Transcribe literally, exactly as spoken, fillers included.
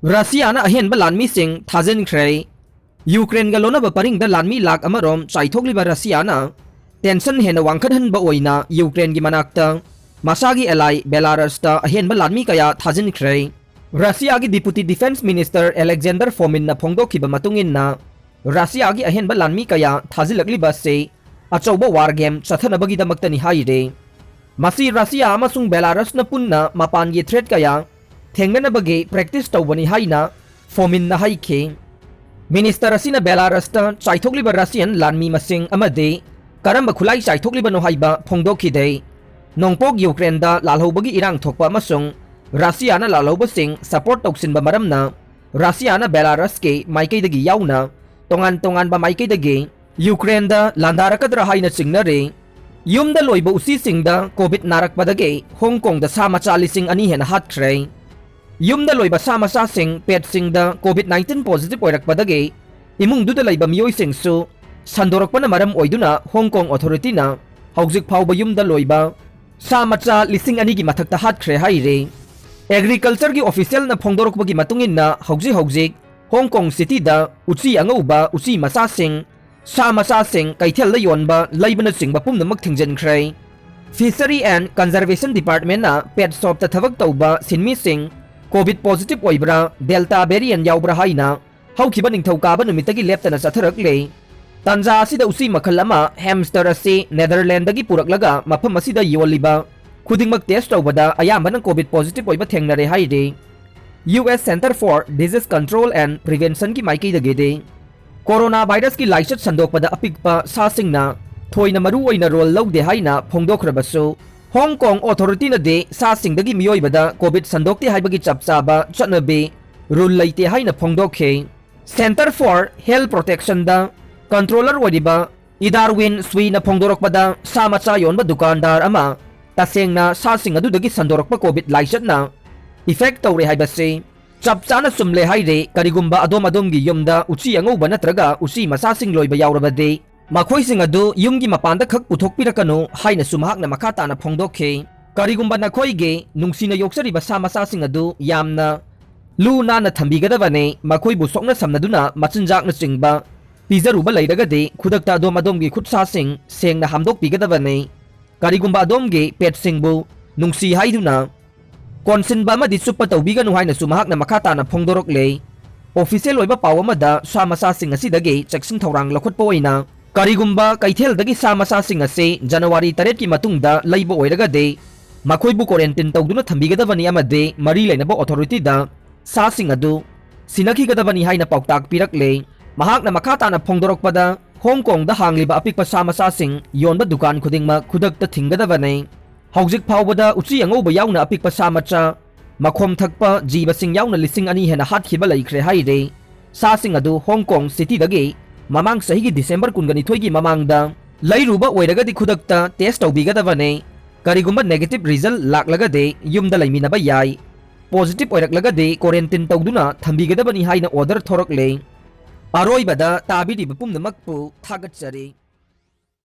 ꯔꯁꯤꯌꯥꯅ ꯑꯍꯦꯟꯕ ꯂꯥꯟꯃꯤꯁꯤꯡ ꯊꯥꯖꯤꯟꯈ꯭ꯔꯦ꯫ ꯌꯨꯀ꯭ꯔꯦꯟꯒ ꯂꯣꯟꯅꯕ ꯄꯔꯤꯡꯗ ꯂꯥꯟꯃꯤ ꯂꯥꯛ ꯑꯃꯔꯣꯝ ꯆꯥꯏꯊꯣꯛꯂꯤꯕ ꯔꯁꯤꯌꯥꯅ tension ꯍꯦꯟꯅ ꯋꯥꯡꯈꯠꯍꯟꯕ ꯑꯣꯏꯅ ꯌꯨꯀ꯭ꯔꯦꯟꯒꯤ ꯃꯅꯥꯛꯇ ꯃꯁꯥꯒꯤ ally ꯕꯦꯂꯥꯔꯁꯇ ꯑꯍꯦꯟꯕ ꯂꯥꯟꯃꯤ ꯀꯌꯥ ꯊꯥꯖꯤꯟꯈ꯭ꯔꯦ꯫ ꯔꯁꯤꯌꯥꯒꯤ Deputy Defence Minister Alexander Fominꯅ ꯐꯣꯡꯗꯣꯛꯈꯤꯕ ꯃꯇꯨꯡ ꯏꯟꯅ, ꯔꯁꯤꯌꯥꯒꯤ ꯑꯍꯦꯟꯕ ꯂꯥꯟꯃꯤ ꯀꯌꯥ ꯊꯥꯖꯤꯜꯂꯛꯂꯤꯕ ꯑꯁꯤ ꯑꯆꯧꯕ war game ꯆꯠꯊꯅꯕꯒꯤꯗꯃꯛꯇꯅꯤ ꯍꯥꯏꯔꯦ꯫ ꯃꯁꯤ ꯔꯁꯤꯌꯥ ꯑꯃꯁꯨꯡ ꯕꯦꯂꯥꯔꯁꯅ ꯄꯨꯟꯅ ꯃꯄꯥꯟꯒꯤ threat ꯀꯌꯥ ꯊꯦꯡꯅꯅꯕꯒꯤ practice ꯇꯧꯕꯅꯤ ꯍꯥꯏꯅ ꯐꯣꯃꯤꯟꯅ ꯍꯥꯏꯈꯤ꯫ Minister ꯑꯁꯤꯅ ꯕꯦꯂꯥꯔꯁꯇ ꯆꯥꯏꯊꯣꯛꯂꯤꯕ Russian ꯂꯥꯟꯃꯤ ꯃꯁꯤꯡ ꯑꯃꯗꯤ ꯀꯔꯝꯕ ꯈꯨꯠꯂꯥꯏ ꯆꯥꯏꯊꯣꯛꯂꯤꯕꯅꯣ ꯍꯥꯏꯕ ꯐꯣꯡꯗꯣꯛꯈꯤꯗꯦ꯫ ꯅꯣꯡꯄꯣꯛ ꯌꯨꯀ꯭ꯔꯦꯟꯗ ꯂꯥꯜꯍꯧꯕꯒꯤ ꯏꯔꯥꯡ ꯊꯣꯛꯄ ꯑꯃꯁꯨꯡ ꯔꯁꯤꯌꯥꯅ ꯂꯥꯜꯍꯧꯕꯁꯤꯡ support ꯇꯧꯁꯤꯟꯕ ꯃꯔꯝꯅ, ꯔꯁꯤꯌꯥꯅ ꯕꯦꯂꯥꯔꯁꯀꯤ ꯃꯥꯏꯀꯩꯗꯒꯤ ꯌꯥꯎꯅ ꯇꯣꯉꯥꯟ ꯇꯣꯉꯥꯟꯕ ꯃꯥꯏꯀꯩꯗꯒꯤ ꯌꯨꯀ꯭ꯔꯦꯟꯗ ꯂꯥꯟꯗꯥꯔꯛꯀꯗ꯭ꯔꯥ ꯍꯥꯏꯅ ꯆꯤꯡꯅꯔꯤ꯫ ꯌꯨꯝꯗ ꯂꯣꯏꯕ ꯎꯆꯤꯁꯤꯡꯗ COVID ꯅꯥꯔꯛꯄꯗꯒꯤ ꯍꯣꯡ ꯀꯣꯡꯗ ꯁꯥ ꯃꯆꯥ ꯂꯤꯁꯤꯡ ꯑꯅꯤ ꯍꯦꯟꯅ ꯍꯥꯠꯈ꯭ꯔꯦ꯫ ꯌꯨꯝꯗ ꯂꯣꯏꯕ ꯁꯥ ꯃꯆꯥꯁꯤꯡ, petꯁꯤꯡꯗ COVID nineteen positive ꯑꯣꯏꯔꯛꯄꯗꯒꯤ ꯏꯃꯨꯡꯗꯨꯗ ꯂꯩꯕ ꯃꯤꯑꯣꯏꯁꯤꯡꯁꯨ ꯁꯟꯗꯣꯔꯛꯄꯅ ꯃꯔꯝ ꯑꯣꯏꯗꯨꯅ ꯍꯣꯡ ꯀꯣꯡ authorityꯅ ꯍꯧꯖꯤꯛ ꯐꯥꯎꯕ ꯌꯨꯝꯗ ꯂꯣꯏꯕ ꯁꯥ ꯃꯆꯥ ꯂꯤꯁꯤꯡ ꯑꯅꯤꯒꯤ ꯃꯊꯛꯇ ꯍꯥꯠꯈ꯭ꯔꯦ ꯍꯥꯏꯔꯤ꯫ Agricultureꯒꯤ officialꯅ ꯐꯣꯡꯗꯣꯔꯛꯄꯒꯤ ꯃꯇꯨꯡ ꯏꯟꯅ, ꯍꯧꯖꯤꯛ ꯍꯧꯖꯤꯛ ꯍꯣꯡ ꯀꯣꯡ cityꯗ ꯎꯆꯤ ꯑꯉꯧꯕ, ꯎꯆꯤ ꯃꯆꯥꯁꯤꯡ, ꯁꯥ ꯃꯆꯥꯁꯤꯡ ꯀꯩꯊꯦꯜꯗ ꯌꯣꯟꯕ, ꯂꯩꯕꯅꯆꯤꯡꯕ ꯄꯨꯝꯅꯃꯛ ꯊꯤꯡꯖꯤꯟꯈ꯭ꯔꯦ꯫ Fishery and Conservation Departmentꯅ pet shopꯇ ꯊꯕꯛ ꯇꯧꯕ ꯁꯤꯟꯃꯤꯁꯤꯡ COVID positive ꯑꯣꯏꯕ꯭ꯔꯥ, Delta variant ꯌꯥꯎꯕ꯭ꯔꯥ ꯍꯥꯏꯅ ꯍꯧꯈꯤꯕ ꯅꯤꯡꯊꯧꯀꯥꯕ ꯅꯨꯃꯤꯠꯇꯒꯤ ꯂꯦꯞꯇꯅ ꯆꯠꯊꯔꯛꯂꯦ꯫ ꯇꯥꯟꯖꯥ ꯑꯁꯤꯗ ꯎꯆꯤ ꯃꯈꯜ ꯑꯃ hamster ꯑꯁꯤ Netherlandꯗꯒꯤ ꯄꯨꯔꯛꯂꯒ ꯃꯐꯝ ꯑꯁꯤꯗ ꯌꯣꯜꯂꯤꯕ ꯈꯨꯗꯤꯡꯃꯛ test ꯇꯧꯕꯗ ꯑꯌꯥꯝꯕꯅ COVID positive ꯑꯣꯏꯕ ꯊꯦꯡꯅꯔꯦ ꯍꯥꯏꯔꯤ꯫ US Centre for Disease Control and Preventionꯒꯤ ꯃꯥꯏꯀꯩꯗꯒꯤꯗꯤ, corona virusꯀꯤ ꯂꯥꯏꯆꯠ ꯁꯟꯗꯣꯛꯄꯗ ꯑꯄꯤꯛꯄ ꯁꯥꯁꯤꯡꯅ ꯊꯣꯏꯅ ꯃꯔꯨ ꯑꯣꯏꯅ role ꯂꯧꯗꯦ ꯍꯥꯏꯅ ꯐꯣꯡꯗꯣꯛꯈ꯭ꯔꯕꯁꯨ, ꯍꯣꯡ ꯀꯣꯡ authorityꯅꯗꯤ ꯁꯥꯁꯤꯡꯗꯒꯤ ꯃꯤꯑꯣꯏꯕꯗ COVID ꯁꯟꯗꯣꯛꯇꯦ ꯍꯥꯏꯕꯒꯤ ꯆꯞ ꯆꯥꯕ ꯆꯠꯅꯕꯤ rule ꯂꯩꯇꯦ ꯍꯥꯏꯅ ꯐꯣꯡꯗꯣꯛꯈꯤ꯫ Centre for Health Protectionꯗ controller ꯑꯣꯏꯔꯤꯕ ꯏꯗꯥꯔꯋꯤꯟ ꯁ꯭ꯋꯤꯅ ꯐꯣꯡꯗꯣꯔꯛꯄꯗ, ꯁꯥ ꯃꯆꯥ ꯌꯣꯟꯕ ꯗꯨꯀꯥꯟꯗꯥꯔ ꯑꯃ ꯇꯁꯦꯡꯅ ꯁꯥꯁꯤꯡ ꯑꯗꯨꯗꯒꯤ ꯁꯟꯗꯣꯔꯛꯄ COVID ꯂꯥꯏꯆꯠꯅ effect ꯇꯧꯔꯦ ꯍꯥꯏꯕꯁꯤ ꯆꯞ ꯆꯥꯅ ꯆꯨꯝꯂꯦ ꯍꯥꯏꯔꯦ꯫ ꯀꯔꯤꯒꯨꯝꯕ ꯑꯗꯣꯝ ꯑꯗꯣꯝꯒꯤ ꯌꯨꯝꯗ ꯎꯆꯤ ꯑꯉꯧꯕ ꯅꯠꯇ꯭ꯔꯒ ꯎꯆꯤ ꯃꯆꯥꯁꯤꯡ ꯂꯣꯏꯕ ꯌꯥꯎꯔꯕꯗꯤ, ꯃꯈꯣꯏꯁꯤꯡ ꯑꯗꯨ ꯌꯨꯝꯒꯤ ꯃꯄꯥꯟꯗ ꯈꯛ ꯄꯨꯊꯣꯛꯄꯤꯔꯛꯀꯅꯨ ꯍꯥꯏꯅꯁꯨ ꯃꯍꯥꯛꯅ ꯃꯈꯥ ꯇꯥꯅ ꯐꯣꯡꯗꯣꯛꯈꯤ꯫ ꯀꯔꯤꯒꯨꯝꯕ ꯅꯈꯣꯏꯒꯤ ꯅꯨꯡꯁꯤꯅ ꯌꯣꯛꯆꯔꯤꯕ ꯁꯥ ꯃꯆꯥꯁꯤꯡ ꯑꯗꯨ ꯌꯥꯝꯅ ꯂꯨ ꯅꯥꯟꯅ ꯊꯝꯕꯤꯒꯗꯕꯅꯤ꯫ ꯃꯈꯣꯏꯕꯨ ꯁꯣꯛꯅ ꯁꯝꯅꯗꯨꯅ ꯃꯆꯤꯟꯖꯥꯛꯅꯆꯤꯡꯕ ꯄꯤꯖꯔꯨꯕ ꯂꯩꯔꯒꯗꯤ ꯈꯨꯗꯛꯇ ꯑꯗꯣꯝ ꯑꯗꯣꯝꯒꯤ ꯈꯨꯠꯁꯥꯁꯤꯡ ꯁꯦꯡꯅ ꯍꯥꯝꯗꯣꯛꯄꯤꯒꯗꯕꯅꯤ꯫ ꯀꯔꯤꯒꯨꯝꯕ ꯑꯗꯣꯝꯒꯤ ꯄꯦꯠꯁꯤꯡꯕꯨ ꯅꯨꯡꯁꯤ ꯍꯥꯏꯗꯨꯅ ꯀꯣꯟꯁꯤꯟꯕ ꯑꯃꯗꯤ ꯆꯨꯞꯄ ꯇꯧꯕꯤꯒꯅꯨ ꯍꯥꯏꯅꯁꯨ ꯃꯍꯥꯛꯅ ꯃꯈꯥ ꯇꯥꯅ ꯐꯣꯡꯗꯣꯔꯛꯂꯦ꯫ ꯑꯣꯐꯤꯁꯤꯌꯦꯜ ꯑꯣꯏꯕ ꯄꯥꯎ ꯑꯃꯗ ꯁꯥ ꯃꯆꯥꯁꯤꯡ ꯑꯁꯤꯗꯒꯤ ꯆꯦꯛꯁꯤꯟ ꯊꯧꯔꯥꯡ ꯂꯧꯈꯠꯄ ꯑꯣꯏꯅ ꯀꯔꯤꯒꯨꯝꯕ ꯀꯩꯊꯦꯜꯗꯒꯤ ꯁꯥ ꯃꯆꯥꯁꯤꯡ ꯑꯁꯤ ꯖꯅꯋꯥꯔꯤ ꯇꯔꯦꯠꯀꯤ ꯃꯇꯨꯡꯗ ꯂꯩꯕ ꯑꯣꯏꯔꯒꯗꯤ ꯃꯈꯣꯏꯕꯨ ꯀ꯭ꯋꯥꯔꯦꯟꯇꯤꯟ ꯇꯧꯗꯨꯅ ꯊꯝꯕꯤꯒꯗꯕꯅꯤ ꯑꯃꯗꯤ ꯃꯔꯤ ꯂꯩꯅꯕ ꯑꯣꯊꯣꯔꯤꯇꯤꯗ ꯁꯥꯁꯤꯡ ꯑꯗꯨ ꯁꯤꯟꯅꯈꯤꯒꯗꯕꯅꯤ ꯍꯥꯏꯅ ꯄꯥꯎꯇꯥꯛ ꯄꯤꯔꯛꯂꯦ꯫ ꯃꯍꯥꯛꯅ ꯃꯈꯥ ꯇꯥꯅ ꯐꯣꯡꯗꯣꯔꯛꯄꯗ, ꯍꯣꯡ ꯀꯣꯡꯗ ꯍꯥꯡꯂꯤꯕ ꯑꯄꯤꯛꯄ ꯁꯥ ꯃꯆꯥꯁꯤꯡ ꯌꯣꯟꯕ ꯗꯨꯀꯥꯟ ꯈꯨꯗꯤꯡꯃꯛ ꯈꯨꯗꯛꯇ ꯊꯤꯡꯒꯗꯕꯅꯤ꯫ ꯍꯧꯖꯤꯛ ꯐꯥꯎꯕꯗ ꯎꯆꯤ ꯑꯉꯧꯕ ꯌꯥꯎꯅ ꯑꯄꯤꯛꯄ ꯁꯥ ꯃꯆꯥ, ꯃꯈꯣꯝ ꯊꯛꯄ ꯖꯤꯕꯁꯤꯡ ꯌꯥꯎꯅ ꯂꯤꯁꯤꯡ ꯑꯅꯤ ꯍꯦꯟꯅ ꯍꯥꯠꯈꯤꯕ ꯂꯩꯈ꯭ꯔꯦ ꯍꯥꯏꯔꯤ꯫ ꯁꯥꯁꯤꯡ ꯑꯗꯨ ꯍꯣꯡ ꯀꯣꯡ ꯁꯤꯇꯤꯗꯒꯤ ꯃꯃꯥꯡ ꯆꯍꯤꯒꯤ ꯗꯤꯁꯦꯝꯕꯔ ꯀꯨꯟꯒ ꯅꯤꯊꯣꯏꯒꯤ ꯃꯃꯥꯡꯗ ꯂꯩꯔꯨꯕ ꯑꯣꯏꯔꯒꯗꯤ ꯈꯨꯗꯛꯇ ꯇꯦꯁ ꯇꯧꯕꯤꯒꯗꯕꯅꯤ꯫ ꯀꯔꯤꯒꯨꯝꯕ ꯅꯦꯒꯦꯇꯤꯚ ꯔꯤꯖꯜ ꯂꯥꯛꯂꯒꯗꯤ ꯌꯨꯝꯗ ꯂꯩꯃꯤꯟꯅꯕ ꯌꯥꯏ꯫ ꯄꯣꯖꯤꯇꯤꯚ ꯑꯣꯏꯔꯛꯂꯒꯗꯤ ꯀ꯭ꯋꯥꯔꯦꯟꯇꯤꯟ ꯇꯧꯗꯨꯅ ꯊꯝꯕꯤꯒꯗꯕꯅꯤ ꯍꯥꯏꯅ ꯑꯣꯔꯗꯔ ꯊꯣꯔꯛꯂꯦ꯫ ꯑꯔꯣꯏꯕꯗ ꯇꯥꯕꯤꯔꯤꯕ ꯄꯨꯝꯅꯃꯛꯄꯨ ꯊꯥꯒꯠꯆꯔꯤ꯫